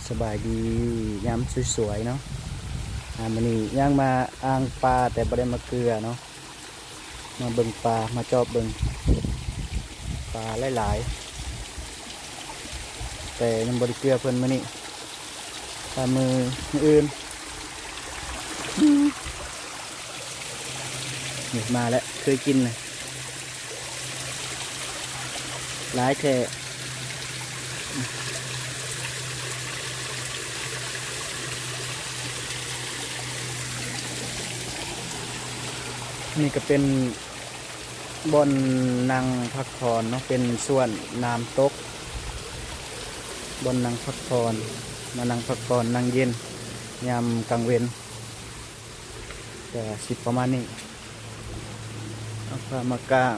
ສະບາຍດີຍາມສວຍໆເນາະ. ອ່າ ມື້ນີ້ຍ່າງມາອ່າງປາ ແຕ່ບໍ່ໄດ້ມາເກືອເນາະ. ມາເບິ່ງປາ ມາຈອບເບິ່ງ ປາຫຼາຍໆ ແຕ່ຍັງບໍ່ໄດ້ເກືອເພິ່ນມື້ນີ້. ຖ້າມື້ ມື້ອື່ນ ນີ້ມາແລ້ວ ເຄີຍກິນນະ ຫຼາຍແທ້. ນີ້ກໍເປັນບ່ອນນັ່ງພັກຜ່ອນເນາະ, ເປັນສວນນ້ຳຕົກ ບ່ອນນັ່ງພັກຜ່ອນ, ມານັ່ງພັກຜ່ອນ ນັ່ງເຢັນຍາມກາງເວັນ. ກະຊິປະມານນີ້ ເອົາຜ້າມາກາງ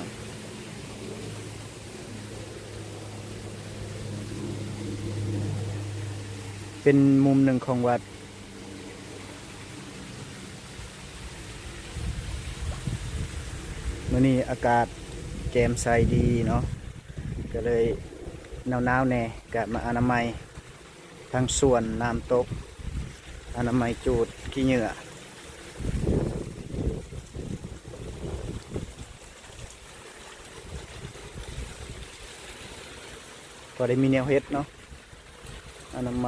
ເປັນມຸມໜຶ່ງຂອງວັດ. ມື້ນີ້ອາກາດແຈ່ມໃສດີເນາະ ກະເລີຍໜາວໆແດ່ ກະມາອະນາໄມ ທາງສວນນ້ຳຕົກ ອະນາໄມຈູດຂີ້ເຫຍື້ອ ພໍໄດ້ມີແນວເຮັດເນາະ ອະນາໄມ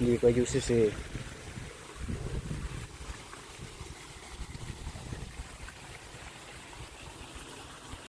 ດີກວ່າຢູ່ຊື່ໆ.